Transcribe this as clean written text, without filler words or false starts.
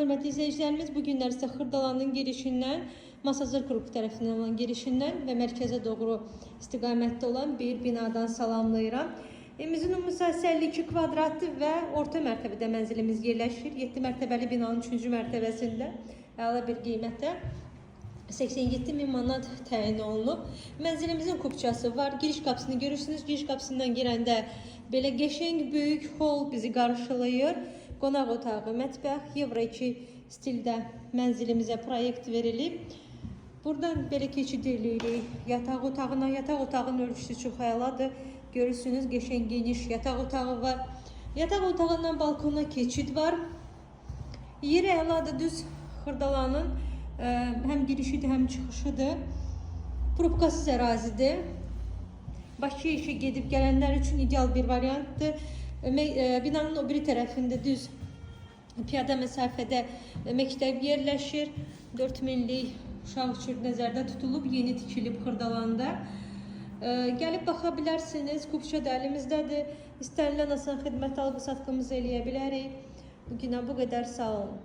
Hörmətli izləyicilərimiz. Bu günlər isə Xırdalanın girişindən, Masazır Qrupu tərəfindən olan girişindən və mərkəzə doğru istiqamətdə olan bir binadan salamlayıram. Evimizin ümumi sahəsi 52 kvadratdır və orta mərtəbədə mənzilimiz yerləşir. 7 mərtəbəli binanın 3-cü mərtəbəsində əla bir qiymətə 87 min manat təyin olunub. Mənzilimizin kupçası var. Giriş qapısını görürsünüz. Giriş qapısından girəndə belə qəşəng böyük hol bizi qarşılayır. Qonaq otağı, mətbəx, Euro 2 stildə mənzilimizə proyekt verilib. Buradan belə keçid eləyirik yataq otağına. Yataq otağının ölçüsü çox əladır. Görürsünüz, qəşəng geniş yataq otağı var. Yataq otağından balkona keçid var. Yeri əladır, düz Xırdalanın həm girişidir, həm çıxışıdır. Probkasız ərazidir. Bakıya işə gedib gələnlər üçün ideal bir variantdır. Binanın o biri tərəfində düz piyada məsafədə məktəb yerləşir. 4000-lik uşaq üçün nəzərdə tutulub, yeni tikilib Xırdalanda. Gəlib baxa bilərsiniz. Kupça da əlimizdədir. İstənilən asan xidmət alqı-satqımızı eləyə bilərik. Bugünə bu qədər, sağ olun.